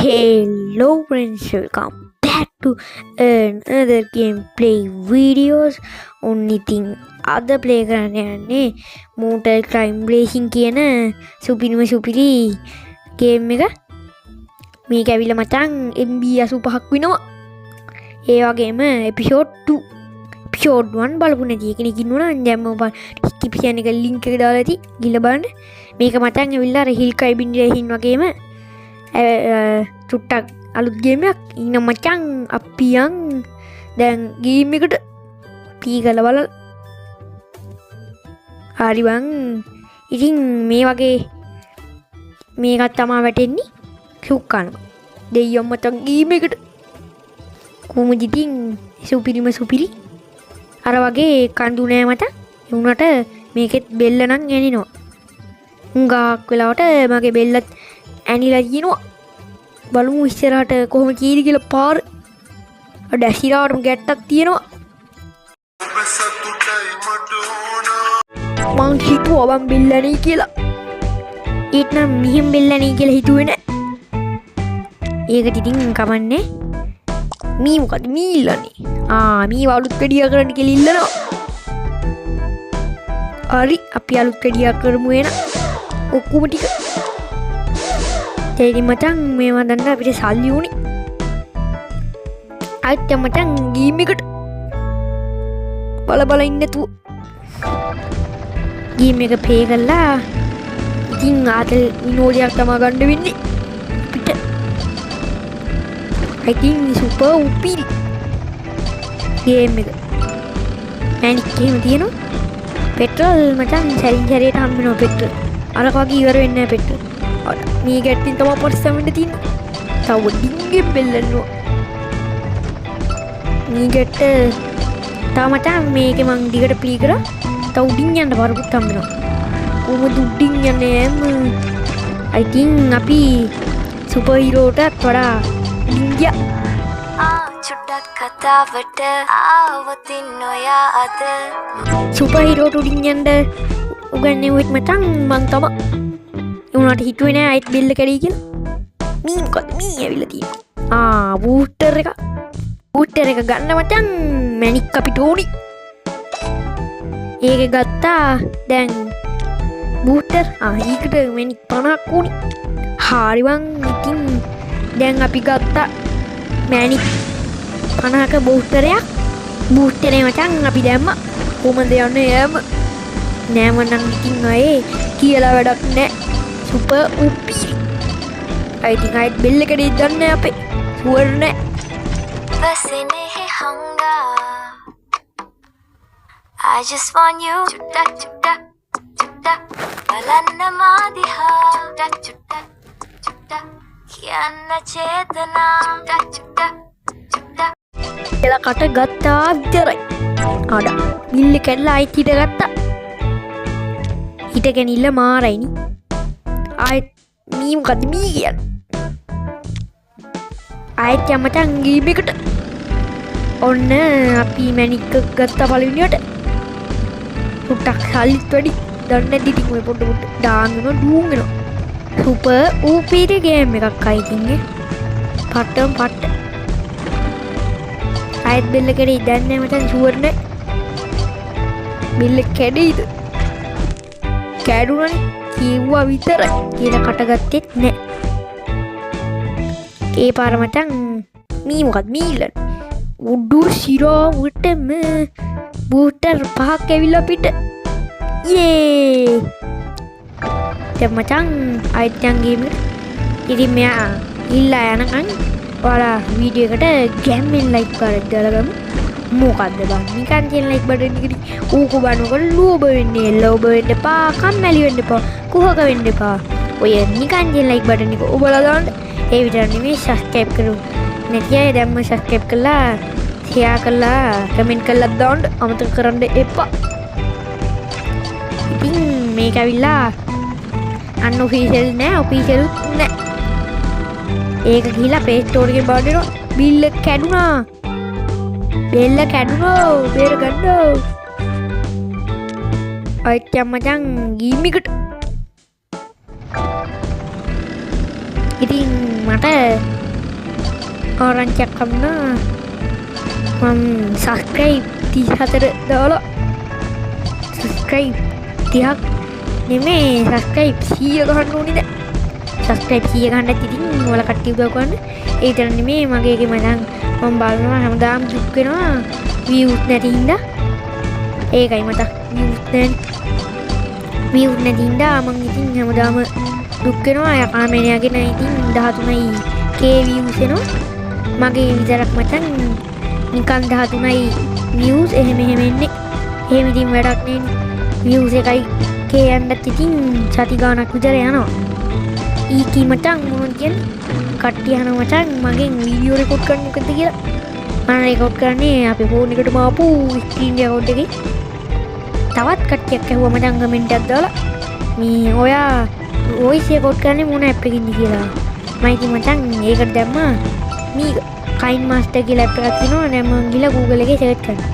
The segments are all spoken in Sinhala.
Hello friends, welcome back to another gameplay videos. ඔන්න ඉතින් අද ප්ලේ කරන්න යන්නේ Motor Climb Racing කියන සුපිරිම සුපිරි ගේම් එක. මේක ඇවිල්ලා මචං MB 85ක් වෙනවා. ඒ වගේම එපිසෝඩ් 2, එපිසෝඩ් 1 බලපු නැති කෙනෙක් ඉන්නවා නම් දැන් මම ඩිස්ක්‍රිප්ෂන් එක ලින්ක් එක දාලා ඇති, ගිහලා බලන්න. මේක මචං ඇවිල්ලා අර හිල් ක්ලයිම්බින් රේසින් වගේම චුට්ටක් අලුත් ගේම් එකක්. ඉන්න මචං අපි යන් දැන් ගේම් එකට පී කරලා බලලා. හරි බං. ඉතින් මේ වගේ මේකත් තමා වැටෙන්නේ සුක්කනවා. දෙයියෝ මචං ගේම් එකට. කොහොමද ඉතින් සුපිරිම සුපිරි අර වගේ කඳු නෑ මචං. ඒ වුණාට මේකෙත් බෙල්ල නම් ඇනිනවා. හුඟක් වෙලාවට මගේ බෙල්ලත් ඇනිලා කියනවා. බලමු ඉස්සරහට කොහොම කීද කියලා පාර. අඩ ඇසිරාටම ගැට්ටක් තියෙනවා. මං හිතුවා බං බෙල්ල ඇනේ කියලා. ඒත් නම් මෙහෙම බෙල්ල ඇනේ කියලා හිතුවේ නෑ. ඒකට ඉතින් කමන්නේ. මී මොකද මී ඉල්ලන්නේ? මී අලුත් වැඩියා කරන්න කියලා ඉල්ලනවා. හරි, අපි අලුත් වැඩියා කරමු එහෙනම්. ඔක්කොම ටික. ඉතින් මචං මේවා දන්න අපිට සල්ලි ඕනේ. ආයෙත් මචං ගේම් එකට බල බල ඉන්න නැතුව ගේම් එක ප්ලේ කරලා ඉතින් ආතල් විනෝදයක් තමා ගන්න වෙන්නේ අපිට. ඉතින් සුපර් උපිරි ගේම් එක. මැනික් එහෙම තියෙනවා. පෙට්‍රල් මචං සැරින් සැරේට හම්බ වෙනවා පෙට්‍රල්. අර වගේ ඉවර වෙන්නේ නැහැ පෙට්‍රල්. අර මේ ගැට්ටින් තමයි පරිස්සම් වෙන්න තියෙන්නේ. තව ඩිංගෙන් බෙල්ලන්නවා. මේ ගැට්ට තව මචං මේකේ මං දිගට ප්ලේ කරා. තව උඩින් යන්න පාරකුත් හම්බ වෙනවා. කොහොමද උඩින් යන්නේ ඈම? I think අපි සුපර් හීරෝටත් වඩා උඩින් ගියා. චුට්ටක් කතාවට ආවතින් ඔයා අද සුපර් හීරෝට උඩින් යන්න උගන්නෙව්වෙත් මචං මං තමා. ඒ වුණාට හිතුවේ නෑ ආයෙත් බෙල්ල කැඩෙයි කියලා. මී මොකද මී ඇවිල්ලා තියෙන්නේ. බූස්ටර් එක. බූස්ටර් එක ගන්න මචං මැණික් අපිට ඕනි. ඒක ගත්තා. දැන් බූස්ටර් ඊකට මැණික් 50ක් ඕනි. හරි බං. ඉතින් දැන් අපි ගත්තා මැණික් 50ක බූස්ටරයක්. බූස්ටරේ මචං අපි දැම්මා. කොහමද යන්නේ ඈම? නෑ මං ඉතින් ආයේ කියලා වැඩක් නෑ. සුපර් උපිරි. අය ඉතින් ආයෙත් බෙල්ල කැඩෙයි දන්නේ නෑ අපේ. ෂුවර් නෑ. වසනෙහි හංගා I just want you චුට්ටක් චුට්ටක් චුට්ටක් බලන්න මා දිහා චුට්ටක් චුට්ටක් චුට්ටක් කියන්න චේතනා චුට්ටක් චුට්ටක් චුට්ටක් කියලා කට ගත්තා විතරයි. අඩ බිල්ල කැඩලා ආයෙත් හිට ගත්තා. හිටගෙන මාරයිනි. ආයෙත් මී මොකද මී කියන්නේ? ආයෙත් යම් මචං ගේම් එකට. ඔන්න අපි මැණික් ගත්තා පළවෙනියට. චුට්ටක් සල්ලිත් වැඩි. දන්නේ නැද්ද ඉතින් ඔය පොඩ පොඩ ඩාන් වෙනවා ඩූන් වෙනවා. සුපර් ඌපිරි ගේම් එකක් අය ඉතින් ඈ. පට්ටම පට්ට. ආයෙත් බෙල්ල කැඩෙයි දන්නේ නැහැ මචං ෂුවර් නෑ. බෙල්ල කැඩෙයිද? කැඩුණනේ කිව්වා විතරයි කියලා කටගත්තෙත් නෑ. ඒ පාර මචං මී මොකද මී ඉල්ලන්නේ? උඩු සිරාවටම බූස්ටර් පහක් ඇවිල්ලා අපිට. යේ! දැන් මචං ආයෙත් යන් ගේම් එකට. ඉතින් මෙයා ඉල්ලා යනකන් ඔයාලා වීඩියෝ එකට ගැම්මෙන් ලයික් කරලා දාලා ගමු. මොකද්ද බං නිකන් තියෙන ලයික් බටන් එකට ඌක බලනකොට ලෝභ වෙන්නේ. ලෝභ වෙන්න එපා, කම්මැලි වෙන්න එපා, කුහක වෙන්න එපා. ඔය නිකන් තියෙන ලයික් බටන් එක ඔබලා දාන්න. ඒ විතර නෙමෙයි සබ්ස්ක්‍රයිබ් කරමු. නැති අය දැම්ම සබ්ස්ක්‍රයිබ් කරලා ෂෙයා කරලා කමෙන්ට් කරලා දාන්න අමතක කරන්න එපා. ඉතින් මේක ඇවිල්ලා අන්ඔෆිෂියල් නෑ, ඔෆිෂියල් නෑ. ඒක ගිහිල්ලා ප්ලේ ස්ටෝර් එකෙන් බලන්න වෙනවා. බිල්ල කැඩුනා. බෙල්ල කැඩුනෝ බේර ගන්න. අයිත් යම් මචං ගේම් එකට. ඉතින් මට ආරංචියක් හම්බුණා. මම සබ්ස්ක්‍රයිබ් 34 දාලා, සබ්ස්ක්‍රයිබ් 30ක් නෙමේ, සබ්ස්ක්‍රයිබ් 100 ගහන්න ඕනේ දැන්. සබ්ස්ක්‍රයිබ් 100 ගහන්නත් ඉතින් ඔයාලා කට්ටිය උදව් කරන්න. ඒ විතර නෙමේ, මගේ එකේ මචං මම බලනවා හැමදාම දුක් වෙනවා වීව්ස් නැති හින්දා. ඒකයි මචං, වීව්ස් නැනේ. වීව්ස් නැති හින්දා මං ඉතින් හැමදාම දුක් වෙනවා. යකා මැනියාගෙන ඉතින් 13යි K views එනවා. මගේ විතරක් මචං නිකන් 13යි වීව්ස් එහෙම එහෙම එන්නේ. එහෙම ඉතින් වැඩක් නෑනේ. වීව්ස් එකයි K යන්නත් ඉතින් සති ගාණක් විතර යනවා. ඊකී මචං මොනවද කියන්නේ? කට්ටිය අහනවා මචං මගෙන් වීඩියෝ රෙකෝඩ් කරන්නේ මොකද්ද කියලා. මම රෙකෝඩ් කරන්නේ අපේ ෆෝන් එකටම ආපු ස්ක්‍රීන් රෙකෝඩ් එකේ. තවත් කට්ටියක් ඇහුවා මචං කමෙන්ට් එකක් දාලා මේ ඔයා වොයිස් රෙකෝඩ් කරන්නේ මොන ඇප් එකකින්ද කියලා. මම ඉතින් මචං ඒකට දැම්මා මේ කයින් මාස්ටර් කියලා ඇප් එකක් තියෙනවා. දැන් මං ගිහලා Google එකේ සර්ච් කරනවා.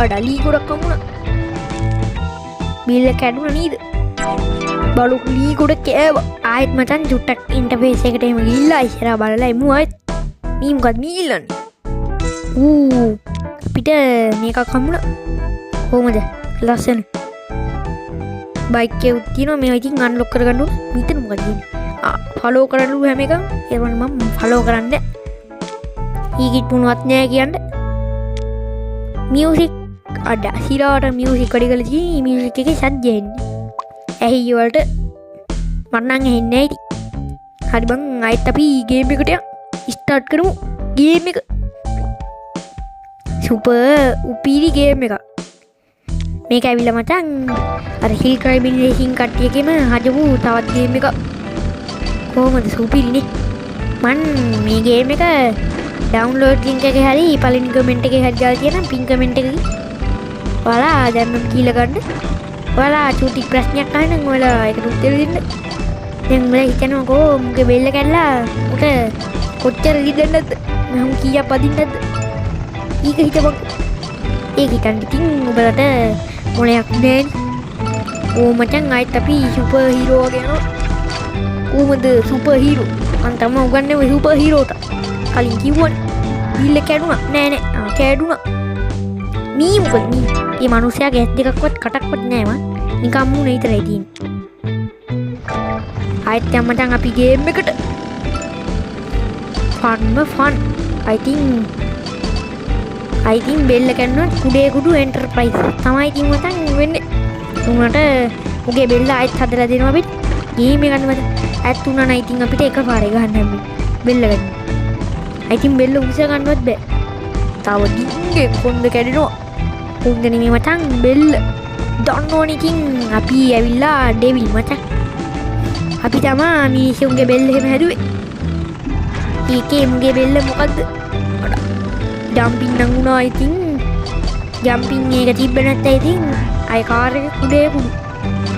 අඩ ලී ගොඩක් හම්බුණා. බිල්ල කැඩුනා නේද? බලු ලී ගොඩ කෑවා. ආයෙත් මචං චුට්ටක් ඉන්ටර්ෆේස් එකට එහෙම ගිහිල්ලා ඉස්සරහා බලලා එමු ආයෙත්. මේ මොකක්ද මේ ඉල්ලන්නේ? ඌ අපිට මේකක් හම්බුණා. කොහොමද? ලස්සන. බයික් එකක් තියෙනවා. මේවා ඉතින් අන්ලොක් කරගන්න ඕන. මෙතන මොකක්ද තියෙන්නේ? ආ, ෆලෝ කරන්නලු හැම එකම. ඒ වගේ මම ෆලෝ කරන්නේ. ඊකිට මොනවත් නෑ කියන්න. මියුසික් අඩ සිරාට මියුසික් වැඩි කරලා තියෙන්නේ. මියුසික් එකේ සද්ද එන්නේ. ඇහි වලට මට නම් ඇහෙන්නේ නෑ ඉතින්. හරි බං, ආයෙත් අපි ගේම් එකට යන්. ස්ටාර්ට් කරමු ගේම් එක. සුපර් උපිරි ගේම් එකක්. මේක ඇවිල්ලා මචං අර හිල් ක්ලයිම්බින් රේසින් කට්ටියගෙම හදපු තවත් ගේම් එකක්. කොහොමද සුපිරිනේ. මං මේ ගේම් එක ඩවුන්ලෝඩ් ලින්ක් එකේ හරි පළවෙනි කමෙන්ට් එකේ හරි දාලා තියෙනම් පින් කමෙන්ට් එකකින් ඔයාලා දැන් මම කියලා ගන්න. ඔයාලා චූටි ප්‍රශ්නයක් අහන්න නම් ඔයාලා ඒකට උත්තර දෙන්න. දැන් ඔයාලා හිතනවා කෝ මුගේ බෙල්ල කැඩලා උට කොච්චර රිදෙන්නද, මම කීයක් පදින්නද, ඒක හිතපන්. ඒක හිතන්න ඉතින් ඔයාලට මොලයක් නෑනේ. ඕ මචං ආයෙත් අපි සුපර් හීරෝ වගේ යනවා. කොහොමද සුපර් හීරෝ? මං තමයි උගන්වන්නේ ඔය සුපර් හීරෝට. කලින් කිව්වනේ. බිල්ල කැඩුනා. නෑ නෑ. ආ කැඩුනා. මී මොකද මී? මේ මනුස්සයාගේ ඇස් දෙකක්වත් කටක්වත් නෑ මං. නිකන් මූණ විතරයි තියෙන්නේ. ආයෙත් යම් මචං අපි ගේම් එකට. ෆන්ම ෆන්. I think බෙල්ල කැඩුනොත් කුඩේ කුඩු එන්ටර්ප්‍රයිස් තමයි ඉතින් මචං වෙන්නේ. උනාට උගේ බෙල්ල ආයෙත් හදලා දෙනවා අපිට. ගේම් එක ගන්න මචං. ඈත් වුණා නම් ඉතින් අපිට එකපාරේ ගහන්න හම්බෙන්නේ. බෙල්ල ගන්න. I think බෙල්ල උස ගන්නවත් බෑ. තව ඩිංගේ කොන්ද කැඩෙනවා. කොන්ද නෙමෙයි මචං බෙල්ල. දන්නවනේ ඉතින් අපි ඇවිල්ලා ඩෙවිල් මචං. අපි තමා මිනිස්සුන්ගේ බෙල්ල එහෙම හැදුවේ. ඒකේ මුගේ බෙල්ල මොකද්ද? ජම්පින් නම් වුණා ඉතින්. ජම්පින් එක තිබ්බ නැත්නම් ඉතින් අය කාර් එක කුඩේ කුඩු.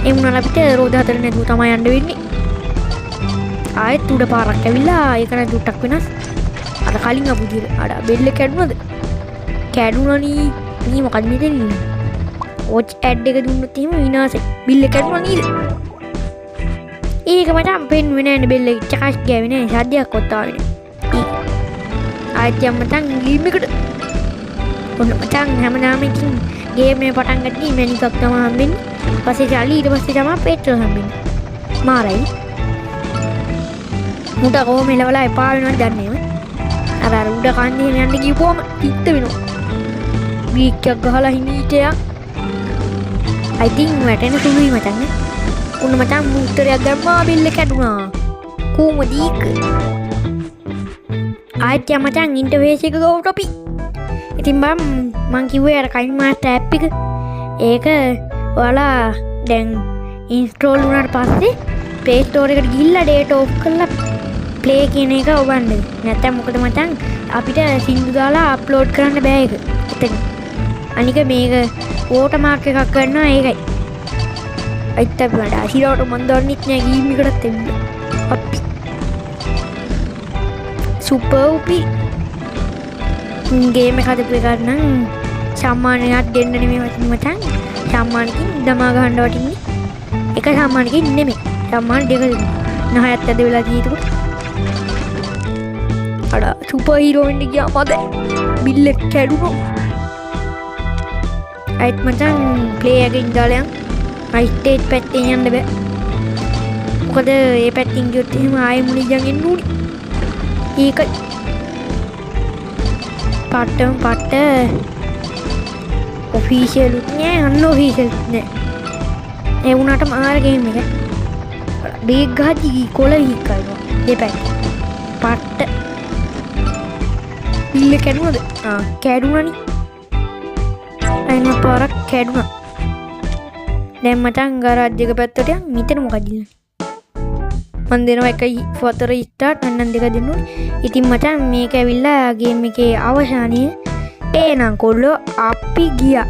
ඒ වුණාට අපිට රෝද හතර නැතුව තමයි යන්න වෙන්නේ. ආයෙත් උඩ පාරක් ඇවිල්ලා ඒක නම් චුට්ටක් වෙනස්. අර කලින් අපු විදියට. අර බෙල්ල කැඩුනද? කැඩුනා නී. මී මොකද මෙතන ඉන්නේ? වොච් ඇඩ් එක දුන්නොත් එහෙම විනාශයි. බිල්ල කැඩුනා නේද? ඒක මචං පෙන්නුවේ නෑනේ බෙල්ල චකාස් ගෑවේ නෑ. සද්දයක් ආවේ නෑ. ඒක. ආයෙත් යම් මචං ගේම් එකට. ඔන්න මචං හැමදාම ඉතින් ගේම් එක පටන් ගද්දි මැණිකක් තමයි හම්බෙන්නේ. පස්සේ චාලි ඊට පස්සේ තමයි පෙට්‍රල් හම්බෙන්නේ. මාරයි. මුට කොහොම එලවලා එපා වෙනවද දන්නේ නෑ. අර අර උඩ කන්නේ එහෙම යන්න ගිහුවම තිත්ත වෙනවා. බ්‍රේක් එකක් ගහලා හිමීට යන්. I think වැටෙන සුළුයි මචං නේ. උන්න මචං මූත්‍රයක් දැම්මා බෙල්ල කැඩුනා. කොහොමද ඒක? ආයෙත් යම් මචං ඉන්ටර්ෆේස් එක ගාවට අපි. ඉතින් බං මං කිව්වේ අර කයින් මාස්ටර් ඇප් එක. ඒක ඔයාලා දැන් ඉන්ස්ටෝල් වුණාට පස්සේ Play Store එකට ගිහිල්ලා data off කරලා ප්ලේ කියන එක ඔබන්න. නැත්තම් මොකද මචං අපිට සින්දු දාලා අප්ලෝඩ් කරන්න බෑ ඒක. එතන. අනික මේක වෝටර්මාර්ක් එකක් ගන්නවා ඒකයි. අයිත් අපි මට අසිරාවට මන් දන්නෙත් නෑ ගේම් එකටත් එන්න. අපි සුපර් උපි ගේම් එක හදපු එකට නම් සම්මානයක් දෙන්න නෙමෙයි වටින්නේ මචං. සම්මානකින් දමා ගහන්න වටින්නේ. එක සම්මානකින් නෙමෙයි. සම්මාන දෙක දෙන්න. නහයත් ඇද වෙලා තියෙන්නේ. අර සුපර් හීරෝ වෙන්න ගියා මද බිල්ල එක කැඩුණා. අයිත් මචං, ප්ලේ එකෙන් දාලා යන්. අයිත් ඒත් පැත්තෙන් යන්න බෑ. මොකද ඒ පැත්තෙන් ගියොත් එහෙම ආයෙ මුලින් යන් එන්න ඕනි. ඒකයි පට්ටම පට්ට. ඔෆිෂියලුත් නෑ, අන්ඔෆිෂියලුත් නෑ. ඒ වුණාට මාර ගේම් එක. බ්‍රේක් ගහද්දි කොළ විහික් කරනවා දෙපැත්ත. පට්ට. බිල්ල කැඩුනද? ආ, කැඩුනනි. අයින පාරක් කැඩුනා. දැන් මචං ගරාජ් එක පැත්තට යන්. මෙතන මොකද ඉල්ලන්නේ? මං දෙනවා එකයි හතර ස්ටාර්ට් අන්නන් දෙක දෙන්න ඕනේ. ඉතින් මචං, මේක ඇවිල්ලා ගේම් එකේ අවසානය. එහෙනම් කොල්ලෝ, අපි ගියා.